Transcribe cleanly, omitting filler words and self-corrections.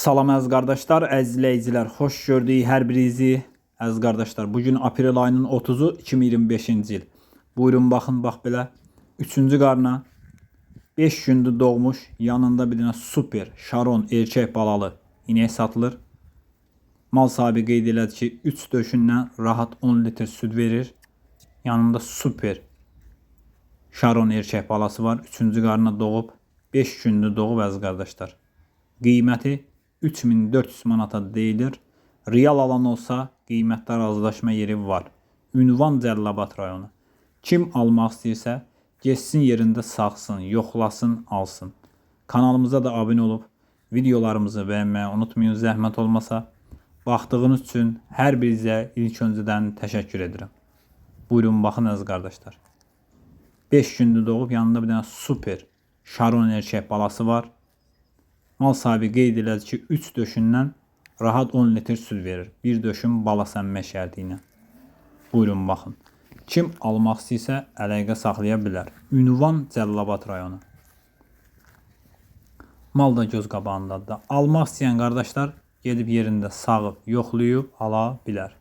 Salam əziz qardaşlar, əziz izləyicilər, xoş gördük hər birinizi. Əziz qardaşlar, bu gün aprel ayının 30-u 2025-ci il. Buyurun baxın, bax belə. 3-cü qarna 5 gündür doğmuş, yanında bir dənə super Şaron erkək balalı inək satılır. Mal sahibi qeyd elədi ki, 3 döşündən rahat 10 litr süd verir. Yanında super Şaron erkək balası var. 3-cü qarna doğub, 5 gündür doğub əziz qardaşlar. Qiyməti 3400 manata deyilir. Real alan olsa qiymətdə razılaşma yeri var. Ünvan Cəlilabad rayonu. Kim almaq istəyirsə, getsin yerində sağsın, yoxlasın, alsın. Kanalımıza da abunə olub videolarımızı bəyənməyi unutmayın zəhmət olmasa. Baxdığınız üçün hər birinizə ilk öncədən təşəkkür edirəm. Buyurun baxın əziz qardaşlar. 5 gündür doğub, yanında bir dənə super Şaron erkək balası var. Mal sahibi qeyd elədi ki, 3 döşündən rahat 10 litr süd verir. Bir döşün bala səmmə şərti ilə. Buyurun baxın. Kim almaq istəyirsə əlaqə saxlaya bilər. Ünvan Cəlilabad rayonu. Mal da göz qabağındadır da. Almaq istəyən qardaşlar gedib yerində sağıb, yoxlayıb ala bilər.